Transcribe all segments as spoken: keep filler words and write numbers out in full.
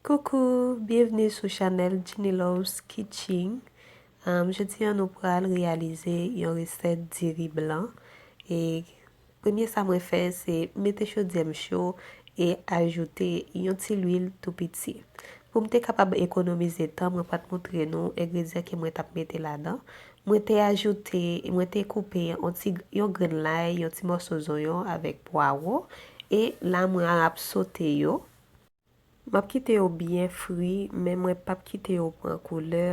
Coucou, byenvni sou chanèl Jenny Loves Kitchen. Um, jodi a nou pral reyalize yon resèt diri blan. E premye sa mwen fè, se mete chodyè m cho e ajoute yon ti lwil tou piti. Pou m te kapab ekonomize tan, mwen pa t montre nou engredyan ke mwen t ap mete ladan. Mwen te ajoute, mwen te koupe yon ti, yon grenn lay, yon ti mòso zonyon avèk pwawo. E la, mwen ap sote yo. M ap kite yo byen fri, men mwen p ap kite yo pran koulè.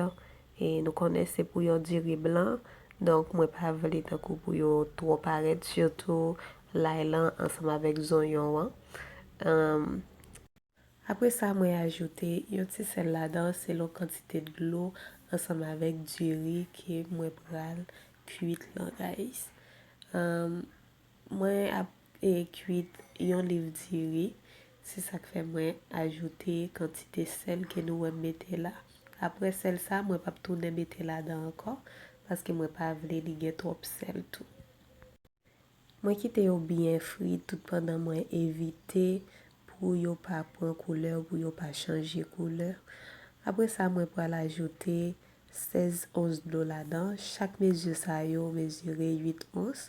E nou konnen se pou yon diri blan, donk mwen pa vle tankou pou yo twò parèt, sitou lay lan ansanm avèk zonyon an. Ahn, apre sa, mwen ajoute yon ti sèl ladan selon kantite dlo ansanm avèk diri ke mwen pral kwit lan, guys. Ahn, mwen ap, e, kwit yon liv diri, se sa k fè mwen ajoute kantite sèl ke nou wè m mete la. Apre sèl sa, mwen p ap tounen mete ladan ankò, paske mwen pa vle li gen twòp sèl tou. Mwen kite yo byen fri tout pandan mwen evite pou yo pa pran koulè, pou yo pa chanje koulè. Apre sa, mwen pral ajoute sèz ons dlo ladan. Chak mezi sa yo mezire uit ons.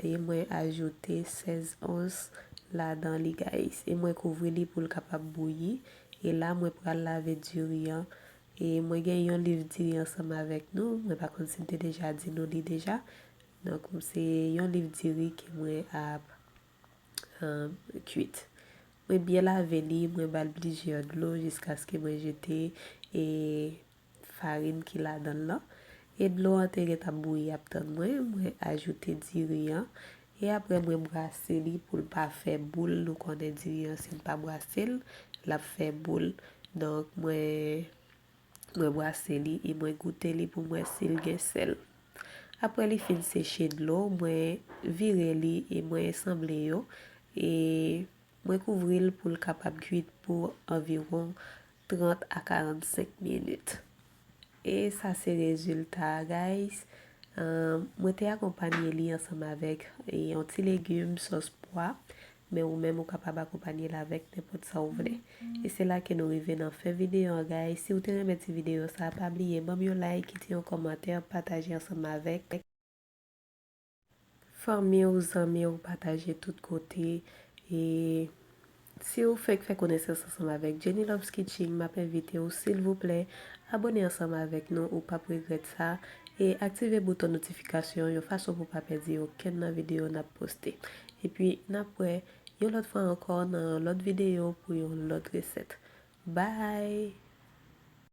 E mwen ajoute sèz ons ladan li, guys. E mwen kouvri li pou l kapab bouyi. E la, mwen pral lave diri an. E mwen gen yon liv diri ansanm avèk nou. Mwen pa konn si m te deja di nou li deja. Donk, se yon liv diri ke mwen ap, um, kwit. Mwen byen lave li, mwen ba l plizyè dlo jiskaske mwen jete, e, farin ki ladan l lan. E dlo an te gentan bouyi ap tann mwen, mwen ajoute diri an. E apre mwen brase li pou l pa fè boul. Nou konnen diri an, si n pa brase l, l ap fè boul. Donk, mwen, mwen brase li e mwen goute li pou m wè si l gen sèl. Apre li fin seche dlo, mwen vire li e mwen sanble yo. E mwen kouvri l pou l kapab kwit pou anviwon trant a karannsenk minit. E sa se rezilta a, guys. Ahn, mwen te akonpanye li ansanm avèk, e, yon ti legim, sòs pwa, men ou menm ou kapab akonpanye l avèk nenpòt sa ou vle. E se la ke nou rive nan fen videyo an, guys. Si w te renmen ti videyo sa, pa bliye ban m yon like, kite yon kòmantè, pataje ansanm avèk fanmi w, zanmi w, pataje tout kote. E si w fenk fè konesans ansanm avèk Jenny Loves Kitchen, m ap envite w, silvouplè, abòne ansanm avèk nou, ou p ap regrèt sa. E aktive bouton notifikasyon yon fason pou w pa pèdi okenn nan videyo n ap poste. Epi, n ap wè yon lòt fwa ankò nan yon lòt videyo pou yon lòt resèt. Bye!